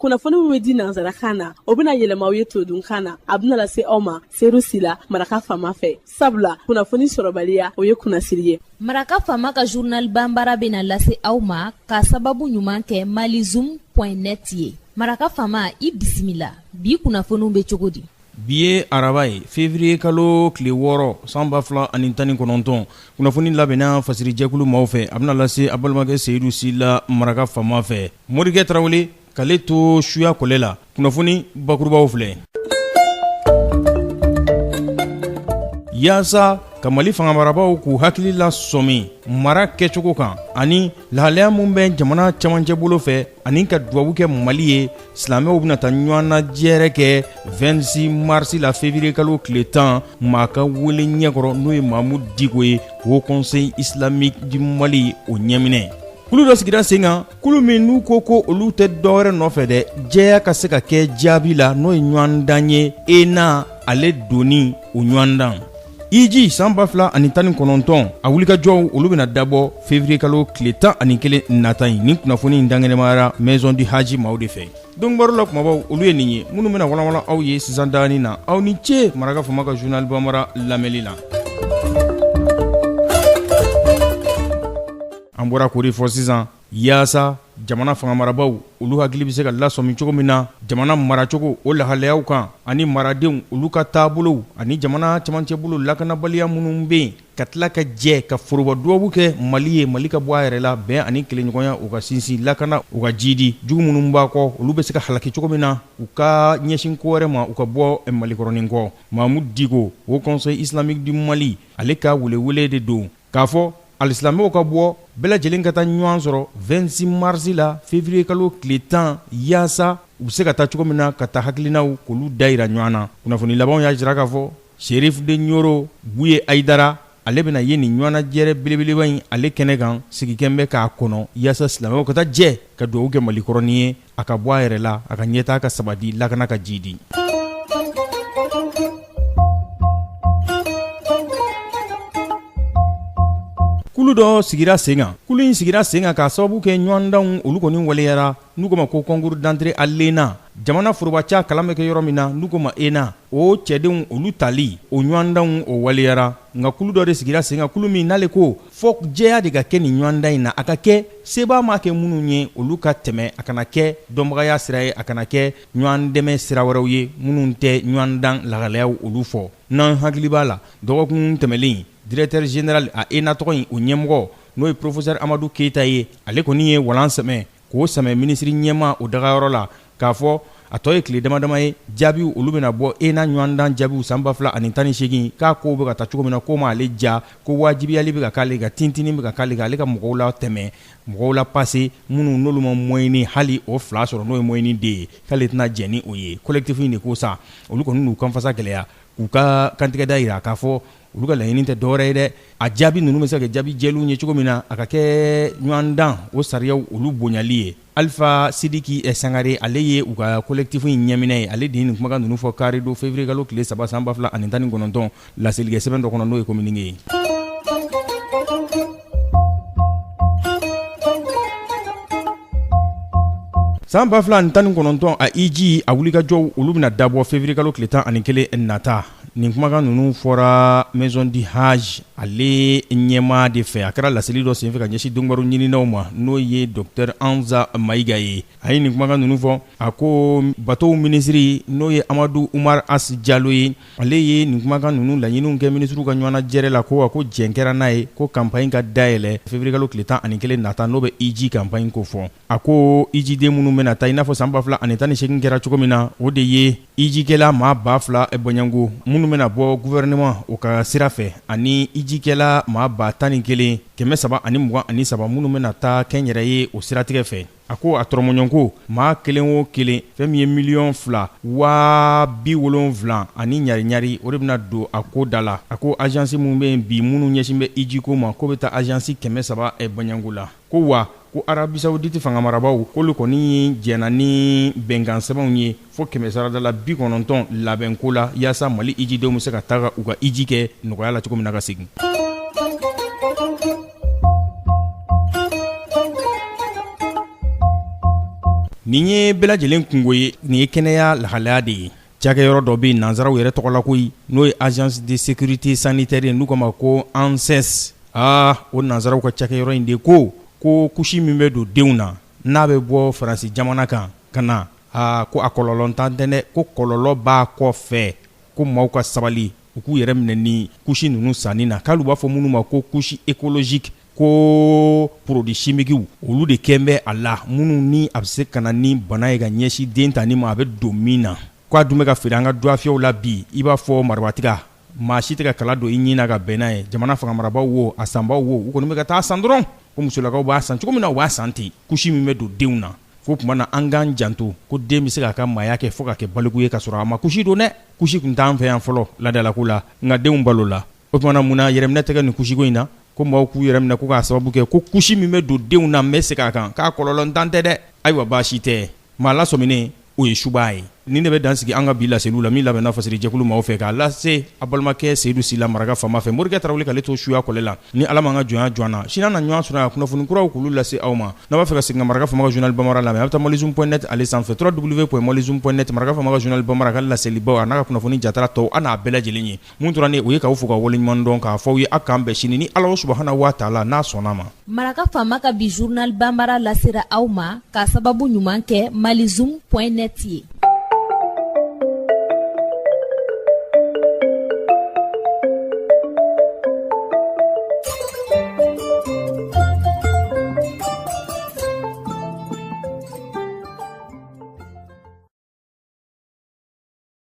Kunnafoni min bɛ di nansarakan na, o bɛna yɛlɛma aw ye todunkan na. A bɛna lase aw ma Seyidu Sila, Maraka Faama fɛ. Sabula kunnafoni sɔrɔbaliya, o ye kunnasiri ye. Maraka Faama ka journal banbara bɛna lase aw ma ka sababu ɲuman kɛ malizoom point net ye. Maraka Faama, i bisimila. Bi kunnafoniw bɛ cogo di? Bi ye araba ye, février kalo tile 6 san 2019. Kunnafoni labɛnna fasirijɛkulu maaw fɛ, a bɛna lase a balimakɛ Seyidu Sila, Maraka Faama fɛ. Morikɛ Tarawele k'ale to suya kɔlɛ la. Kunnafoni bakurubaw filɛ. Yaasa ka Mali fangamarabaaw k'u hakili lasɔmi mara kɛcogo kan ani lahalaya min bɛ jamana cɛmancɛ bolo fɛ ani ka dubabu kɛ Mali ye, silamɛw bɛna taa ɲɔgɔnnajɛrɛ kɛ 26 mars la, février kalo tile 10, maa ka wele ɲɛkɔrɔ, n'o ye Mamudu Diko ye, Haut Conseil islamique du Mali o ɲɛminɛ. Kulu dɔ sigira sen kan, kulu min n'u ko ko olu tɛ dɔwɛrɛ nɔfɛ dɛ, jɛya ka se ka kɛ jaabi la, n'o ye ɲɔgɔndan ye ENA ale donni o ɲɔgɔndan. Hiji san 2019, a wulikajɔw olu bɛna dabɔ février kalo tile 11 nata in. Nin kunnafoni in dankɛnɛmayara Maison du Hadj maaw de fɛ. Donkibaru la kumabaw olu ye nin ye, minnu bɛna walanwalan aw ye sisan daani na. Aw ni ce Maraka Faama ka journal banbara lamɛnli la. An bɔra k'o de fɔ sisan, yaasa jamana fangamarabaaw olu hakili bɛ se ka lasɔmi cogo min na jamana maracogo o lahalayaw kan, ani maradenw olu ka taabolow, ani jamana cɛmancɛ bolo lakanabaliya minnu bɛ yen, ka tila ka jɛ ka foroba dubabu kɛ Mali ye, Mali ka bɔ a yɛrɛ la, bɛn ani kelenɲɔgɔnya u ka sinsin, lakana u ka jidi, jugu minnu b'a kɔ olu bɛ se ka halaki cogo min na, u ka ɲɛsin ko wɛrɛ ma, u ka bɔ Malikɔrɔnin kɔ. Mamudu Diko, Haut Conseil islamique du Mali, ale ka welewele de don k'a fɔ alisilamɛw ka bɔ, bɛɛ lajɛlen ka taa ɲɔgɔn sɔrɔ 26 mars la, février kalo tile 10, yaasa u bɛ se ka taa cogo min na ka taa hakilinaw k'olu dayira ɲɔgɔn na. Kunnafoni labanw y'a jira k'a fɔ Chérif de Nioro Buye Ayidara, ale bɛna ye nin ɲɔgɔnnajɛrɛ belebeleba in ale kɛnɛ kan, sigikɛn bɛ k'a kɔnɔ yaasa silamɛw ka taa jɛ ka dugawu kɛ Malikɔrɔnin ye, a ka bɔ a yɛrɛ la, a ka ɲɛtaa ka sabati, lakana ka jidi. Kulu dɔ sigira sen kan. Kulu in sigira sen kan k'a sababu kɛ ɲɔgɔndanw olu kɔni waleyara, n'u ko ma ko concours d'entrée à l'ENA, jamana forobaca kalan bɛ kɛ yɔrɔ min na, n'u ko ma ENA, o cɛdenw olu tali o ɲɔgɔndanw o waleyara. Nka kulu dɔ de sigira sen kan, kulu min n'ale ko fɔ jɛya de ka kɛ nin ɲɔgɔndan in na, a ka kɛ sebaa ma kɛ minnu ye olu ka tɛmɛ, a kana kɛ dɔnbagaya sira ye, a kana kɛ ɲɔgɔn dɛmɛ sira wɛrɛw ye minnu tɛ ɲɔgɔndan lahalayaw olu fɔ. N'an hakili b'a la, dɔgɔkun tɛmɛlen, directeur général a ENA tɔgɔ in o ɲɛmɔgɔ, n'o ye professeur Amadu Keyita ye, ale kɔni ye walan sɛmɛ k'o sɛmɛ minisiri ɲɛmaa o dagayɔrɔ la k'a fɔ a tɔ ye tile dama dama ye, jaabiw olu bɛna bɔ, ENA ɲɔgɔndan jaabiw san 2018, k'a kow bɛ ka taa cogo min na, k'o ma ale ja, ko wajibiyali bɛ ka k'ale kan, tintinin bɛ ka k'ale kan, ale ka mɔgɔw la tɛmɛ, mɔgɔw la pase minnu n'olu ma moyenne hali o 2 sɔrɔ, n'o ye moyenne D ye, k'ale tɛna jɛn ni o ye. Collectif in de ko sa, olu kɔni n'u kanfasa gɛlɛya k'u ka kantigɛda jira k'a fɔ olu ka laɲini tɛ dɔwɛrɛ ye dɛ, a jaabi ninnu bɛ se ka kɛ jaabi jɛlenw ye cogo min na, a ka kɛ ɲɔgɔndan o sariyaw olu bonyali ye. Alifa Sidiki Sangare, ale ye u ka collectif in ɲɛminɛ ye, ale de ye nin kumakan ninnu fɔ kari don février kalo tile 3 san 2019, laselikɛ sɛbɛn dɔ kɔnɔ, n'o ye communiqué ye. San 2019, a hiji a wulikajɔw olu bɛna dabɔ février kalo tile 11 nata. Nin kumakan ninnu fɔra Maison du Hadj ale ɲɛmaa de fɛ. A kɛra laseli dɔ senfɛ ka ɲɛsin donkibaru ɲininaw ma, n'o ye docteur Anza Mayiga ye. A ye nin kumakan ninnu fɔ, a ko batow minisiri, n'o ye Amadu Umar As Jalo ye, ale ye nin kumakan ninnu laɲiniw kɛ minisiriw ka ɲɔgɔnnajɛrɛ la, ko wa ko jɛn kɛra n'a ye ko campagne ka dayɛlɛ février kalo tile 11 nata, n'o bɛ hiji campagne ko fɔ. A ko hijiden minnu bɛna taa, i n'a fɔ san 2018 kɛra cogo min na, o de ye hijikɛla maa 2000 bɔɲɔgɔnko minnu bɛna bɔ gouvernement o ka sira fɛ, ani hijikɛla maa 11,323 minnu bɛna taa kɛnyɛrɛye o siratigɛ fɛ. A ko a tɔrɔmɔɲɔgɔnko maa kelen o kelen, fɛn min ye miliyɔn 2 waa 70 ani ɲari-ɲari, o de bɛna don a ko da la. A ko agence minnu bɛ yen bi, minnu ɲɛsin bɛ hijiko ma, k'o bɛ taa agence 300 bɔɲɔgɔnko la. Ko wa ko Arabie Saoudite fanga marabaaw k'olu kɔni jɛnna ni bɛnkan sɛbɛnw ye fo kɛmɛ sarada la 90 labɛnko la, yaasa Mali hijidenw bɛ se ka taa u ka hiji kɛ nɔgɔya la cogo min na ka segin. Nin ye bɛɛ lajɛlen kunko ye, nin ye kɛnɛya lahalaya de ye. Cakɛyɔrɔ dɔ bɛ nansaraw yɛrɛ tɔgɔ la koyi, n'o ye agence de sécurité sanitaire ye, n'u k'a ma ko ANSES. Aa, o nansaraw ka cakɛyɔrɔ in de ko ko kusi min bɛ don denw na, n'a bɛ bɔ Faransi jamana kan ka na, aa, ko a kɔlɔlɔntan tɛ dɛ, ko kɔlɔlɔ b'a kɔfɛ, ko maaw ka sabali, u k'u yɛrɛ minɛ ni kusi ninnu sanni na, k'ale b'a fɔ minnu ma ko couche écologique, ko produit chimique olu de kɛn bɛ a la, minnu ni a bɛ se ka na ni bana ye ka ɲɛsin den tani ma, a bɛ don min na. K'a dun bɛ ka feere an ka duwafiyɛw la bi, i b'a fɔ marabatiga, maa si tɛ ka kala don i ɲin na ka bɛn n'a ye. Jamana fanga marabaaw wo, a sanbaw wo, u kɔni bɛ ka taa san dɔrɔn. Ko musolakaw b'a san cogo min na, u b'a san ten. Kusi min bɛ don denw na, ko tuma na an k'an janto, ko den bɛ se k'a ka maaya kɛ fo ka kɛ baliku ye ka sɔrɔ a ma kusi don dɛ. Kusi tun t'an fɛ yan fɔlɔ laadalako la, nka denw balo la. O tuma na mun na yɛrɛminɛ tɛ kɛ nin kusiko in na? Ko maaw k'u yɛrɛ minɛ, ko k'a sababu kɛ ko kusi min bɛ don denw na, n bɛ segin a kan, k'a kɔlɔlɔntan tɛ dɛ. Ayiwa, baasi tɛ, maa lasɔminen o ye subaa ye. Nin de bɛ dan sigi an ka bi laseliw la, min labɛnna fasirijɛkulu maaw fɛ k'a lase a balimakɛ Seyidu Sila maraka faama fɛ. Morikɛ Tarawele k'ale to suya kɔlɛ la. Ni Ala m'an ka jɔnya jɔ an na, sini an na ɲɔgɔn sɔrɔ yan kunnafoni kuraw k'olu lase aw ma. N'a b'a fɛ ka segin ka maraka faama ka journal bambara lamɛn, a bɛ taa malizoom point net ale sanfɛ, www.malizoom point net. Maraka faama ka journal bambara ka laselibaw a n'a ka kunnafoni jatara tɔw, a n'a bɛɛ lajɛlen ye. Mun tora ne o ye k'aw fo ka waleɲuman dɔn, k'a fɔ aw ye a k'an bɛn sini ni Ala subahana wa taala n'a sɔnna ma. Maraka faama ka bi journal bambara lasera aw ma k'a sababu ɲuman kɛ malizoom point net ye.